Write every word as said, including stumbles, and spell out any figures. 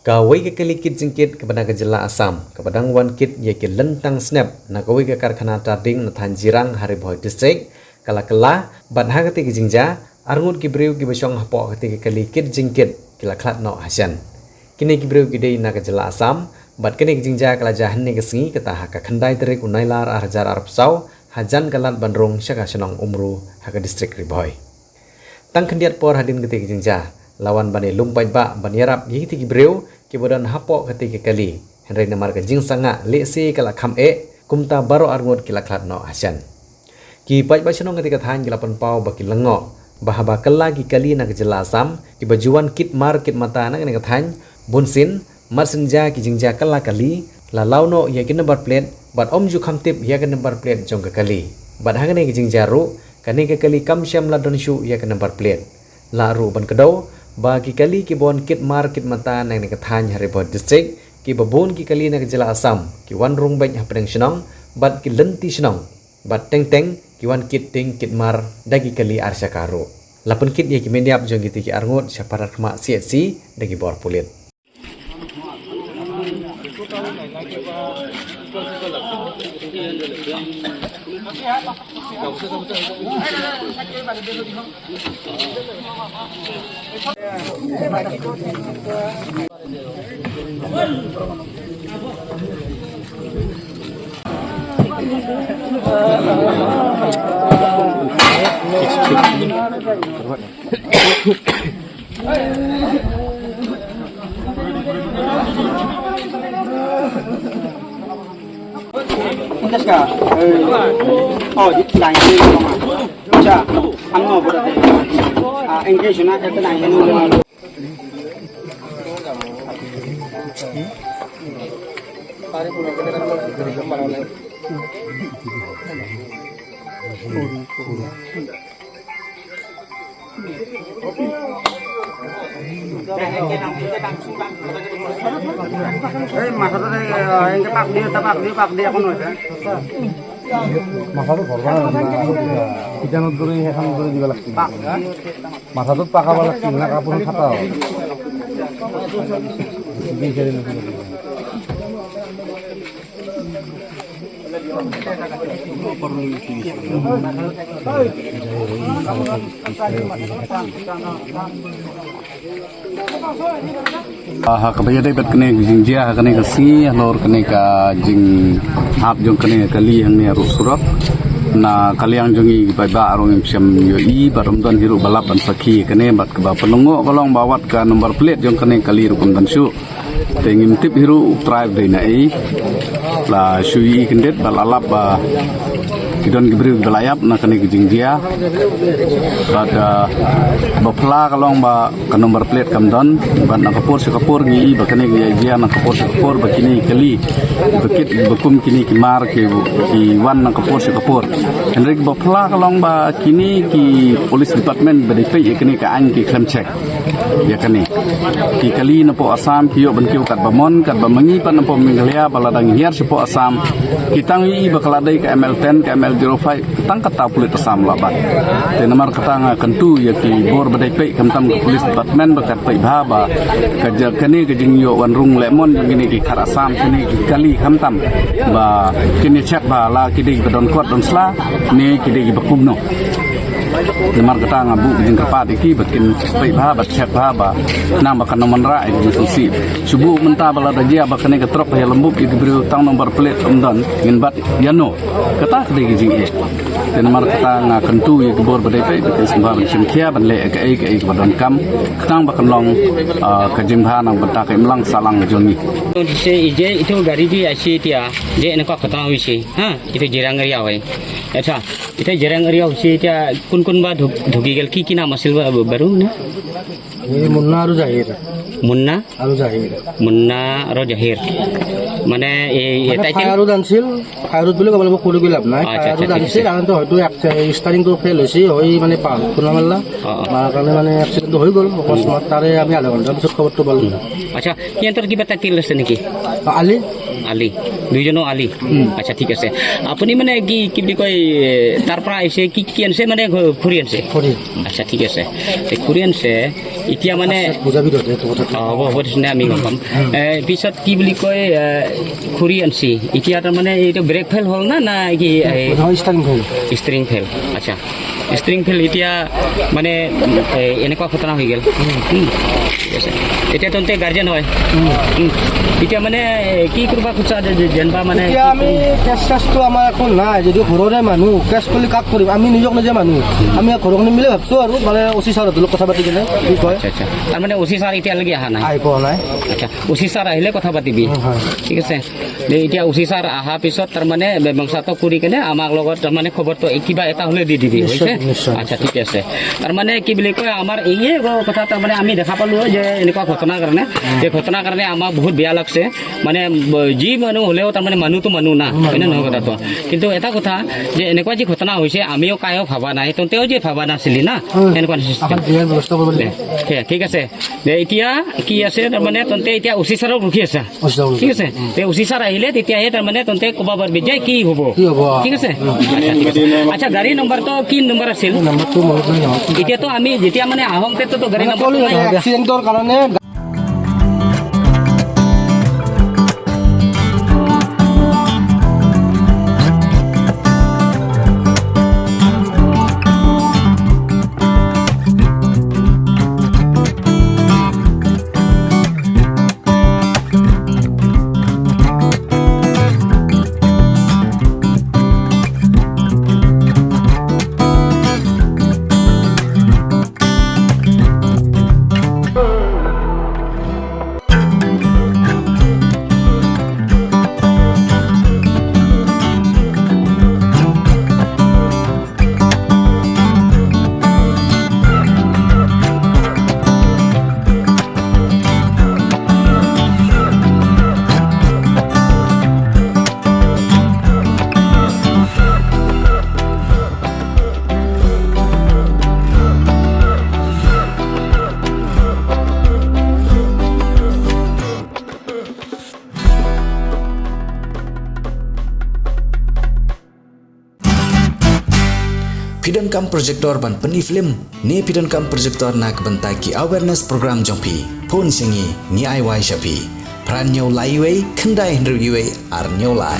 Kawei ka kali kit jingkit kaba na ka jylla Assam, kaba dang wan kit ïa ki lyntang snep na kawei ka karkhana tarding na thaiñ Jirang ha Ri Bhoi District, ka la kylla, bad ha kata ka jingjia, arngut ki briew kiba shong hapoh kata ka kali kit jingkit, ki la khlad noh hashen. Kine ki briew ki dei na ka jylla Assam, bad kane ka jingjia ka la jia hynne ka sngi, kata ha ka khyndai tarik u Nailar ar hajar arphew saw, hajan ka lad ban rung sha ka shnong Umru, ha ka district Ri Bhoi. Tang khyndiat por hadien kata ka jingjia, la wan ban ïalum paidbah ban ïarap ïa kita ki briew kiba don hapoh kata ka kali. Hynrei namar ka jingsangeh lehse ka la kham eh, kumta baroh arngut ki la khlad noh hashen. Ki paidbah shnong kata ka thaiñ ki la pynpaw ba ki lyngngoh ba haba kylla ki kali na ka jylla Assam, kiba ju wan kit mar kit mata na kane ka thaiñ, bunsien, mar shen jia ki jingjia kylla kali, la law noh ïa ki number plate, bad ym ju kham tip ïa ka number plate jong ka kali. Bad ha kane ka jingjia ruh, kane ka kali kam shym la don shuh ïa ka number plate. Lah ruh ban kdew, ba ki kali kiba wan kit mar kit mata na kane ka thaiñ ha Ri Bhoi District, kiba bun ki kali na ka jylla Assam, ki wan rung beit hapdeng shnong, bad ki lynti shnong, bad teng teng, ki wan kit tieng kit mar, da ki kali ar shaka ruh. La pynkit ïa ki mynïap jong kita ki arngut sha Paratkhmah C H C, da ki bor pulit. এই মাথাটো এই, এনেকে পাক দি, এটা পাক দি, পাক দি অকণ হৈছে। মাথাটো ভৰবা নালাগে, কিচেনত ধৰি সেইখন ধৰি দিব লাগিছিল। পাক, হা? মাথাটোত পাকাব লাগিছিল না, কাপোৰ ফাটা হয়। Ah, ha kaba ïadei bad kane ka jingjia ha kane ka sngi halor kane ka jinghap jong kane ka kali hangne ruh surok. Na ka liang jong ngi ki paidbah ruh ngim shym ïohi bad ym don hi ruh ba lap ban sakhi kane bad kaba pynlyngngoh ka long ba wat ka number plate jong kane ka kali ruh kam don shuh. Te ngim tip hi ruh u trai u dei na ei. La shu ïohi kyndit bad la lap ba ki don ki briew ba la ïap na kane ka jingjia. Bad, ah, ba pla ka long ba ka number plate kam don. Bad na ka por sha ka por ngi ïohi ba kane ka jingjia na ka por sha ka por ba kine ki kali ba kit ba kum kine ki mar ki, ki wan na ka por sha ka por. Hynrei ba pla ka long ba kine ki police department ba dei peit ïa kane ka aiñ ki khlem check ïa kane. Ki kali napoh Assam ki ïoh ban kiew katba mon, katba ma ngi pat napoh Meghalaya ba la dang hiar shapoh Assam. Ki tang ïohi ba ka la dei ka M L ten, ka M L zero five, tang kata u pulit Assam la bat. Te namar kata nga kyntu ïa ki bor ba dei peit khamtam ka police department ba kat peit bha ba ka ja-, kane ka jingïoh wan rung lehmon jong kine ki khar Assam, kine ki kali khamtam ba kin ïa check bha la ki dei ba don kot don sla ne ki dei ba kumno. Namar kata nga buh ka jingkyrpad ïa ki ba kin peit bha, ba check bha, ba khnang ba kan ym wanrah ïa ka jingsngewsih. Shu buh mynta ba lada jia ba kane ka trok ka ïalum bup ïa ki briew tang number plate ym don, ngin bat ïano. Kata ka dei ka jingeh. Te namar kata nga kyntu ïa ki bor ba dei peit ba kin sngewbha ban shim khia ban leh kaei kaei kaba donkam. Khnang ba kan long, ah, ka jingbha na ka bynta ka imlang sahlang jong ngi. Ise ije itu gari di asi tia. Je nangkok kata wi si. Ha, itu Jirang area wai. Acha, itu Jirang area si tia kun kun ba dhug-, dhugi gal ki ki naam asil ba baru na? Ini Munna aru Jahir. Munna? Aru Jahir. Munna aru Jahir. Mane, e, e, মানে title? Fire-ত আছিল, fire-ত বুলি ক'ব লাগিব, সৰু বিলাক নাই। আচ্ছা, আচ্ছা, fire-ত ঠিক আছে। আনিছিল, আনতে হয়তো এক, starting-টো fail হৈছে, হৈ মানে পাল, কোনোমল্লা। অ, অ। মাৰ কাৰণে মানে accident-টো হৈ গ'ল, অকস্মাত। তাৰে আমি আধা ঘণ্টাৰ পিছত খবৰটো পালোঁ। উম। আচ্ছা, সিহঁতৰ কিবা title আছে নেকি? আলি। আলি। দুইজনো আলি? উম। আচ্ছা, ঠিক আছে। আপুনি মানে কি, কি বুলি কয়, এ, তাৰ পৰা আহিছে, কি, কি আনিছে? মানে ঘ-, খৰি আনিছে? খৰি। আচ্ছা, ঠিক আছে। এই খৰি আনিছে, এতিয়া মানে, বুজাবি তই, এইটো কথা। অ, হ'ব, হ'ব, দেচোন দে, আমি গম পাম। এ, পিছত কি বুলি কয়, এ, খুৰী আনছি। এতিয়া তাৰমানে এইটো ব্ৰেক ফেইল হ'ল না, না কি, এ, নহয়, ষ্টাৰ্টিং ফেইল। ষ্টাৰ্টিং ফেইল, আচ্ছা। ষ্টাৰ্টিং ফেইল এতিয়া মানে, এ, এনেকুৱা ঘটনা হৈ গ'ল। উম, ঠিক আছে। এতিয়া তন্তে গাৰ্জেন হয়। উম। এতিয়া মানে, এ, কি কৰিব খোজা যে, যে, যেনিবা মানে এতিয়া আমি কেছ চেছটো আমাৰ একো নাই, যদিও ঘৰৰে মানুহ, কেছ কৰিলে কাক কৰিম? আমি নিজক নিজে মানুহ। আমি ঘৰখন মিলি ভাবছো আৰু, মানে, অ চি ছাৰহঁতৰ লগত কথা পাতি কিনে, কি কয়? আচ্ছা, আচ্ছা। তাৰমানে অ চি ছাৰ এতিয়ালৈকে অহা নাই? আহি পোৱা নাই। আচ্ছা, অ চি ছাৰ আহিলে কথা পাতিবি। উম, হয়। ঠিক আছে। দে, এতিয়া অ চি ছাৰ অহাৰ পিছত তাৰমানে মীমাংসাটো কৰি কিনে আমাৰ লগত তাৰমানে খবৰটো এই কিবা এটা হ'লে দি দিবি, নিশ্চয়, হৈছে? নিশ্চয়, আচ্ছা, নিশ্চয়। ঠিক আছে। তাৰমানে কি বুলি কয়, আমাৰ এই কথা তাৰমানে আমি দেখা পালো যে এনেকুৱা ঘটনাৰ কাৰণে, এই ঘটনাৰ কাৰণে আমাৰ বহুত বেয়া লাগছে। মানে, ব-, যি মানুহ হ'লেও তাৰমানে মানুহতো মানুহ না, উম, হয় নে নহয় কথাটো? কিন্তু এটা কথা যে এনেকুৱা যি ঘটনা হৈছে, আমিও কায়ো ভাবা নাই, তন্তেও যে ভাবা নাছিলি না, উম। এনেকুৱা নিচিনা। আমাৰ বিয়াৰ ব্যৱস্থা কৰিব দে, লাগিব। ঠিক, ঠিক আছে। দে, এতিয়া কি আছে, তাৰমানে তন্তে এতিয়া অ চি ছাৰক ৰখি আছা। অ চি ছাৰক ৰখি ঠিক আছে। আছো। উম। তে অ চি ছাৰ আহিলে তেতিয়াহে তাৰমানে তন্তে ক'ব পাৰিবি যে কি হ'ব। কি হ'ব? ঠিক আছে? উম। আচ্ছা, ঠিক আছে। আচ্ছা, গাড়ী নম্বৰটো কি নম্বৰ আছিল? এই নম্বৰটো মনত নাই নহয়। এতিয়াতো আমি যেতিয়া মানে আহোঁতে তো গাড়ী মানে নম্বৰটো ক'লো নাই। নহয়, এক্সিডেণ্টৰ কাৰণে Phi donkam projector ban pyni film, ne phi donkam projector na ka bynta ki awareness program jong phi. Phone sha ngi, ngi ai wai sha phi. Phra hynñiew lai wei, khyndai hynriew wei, ar hynñiew lai.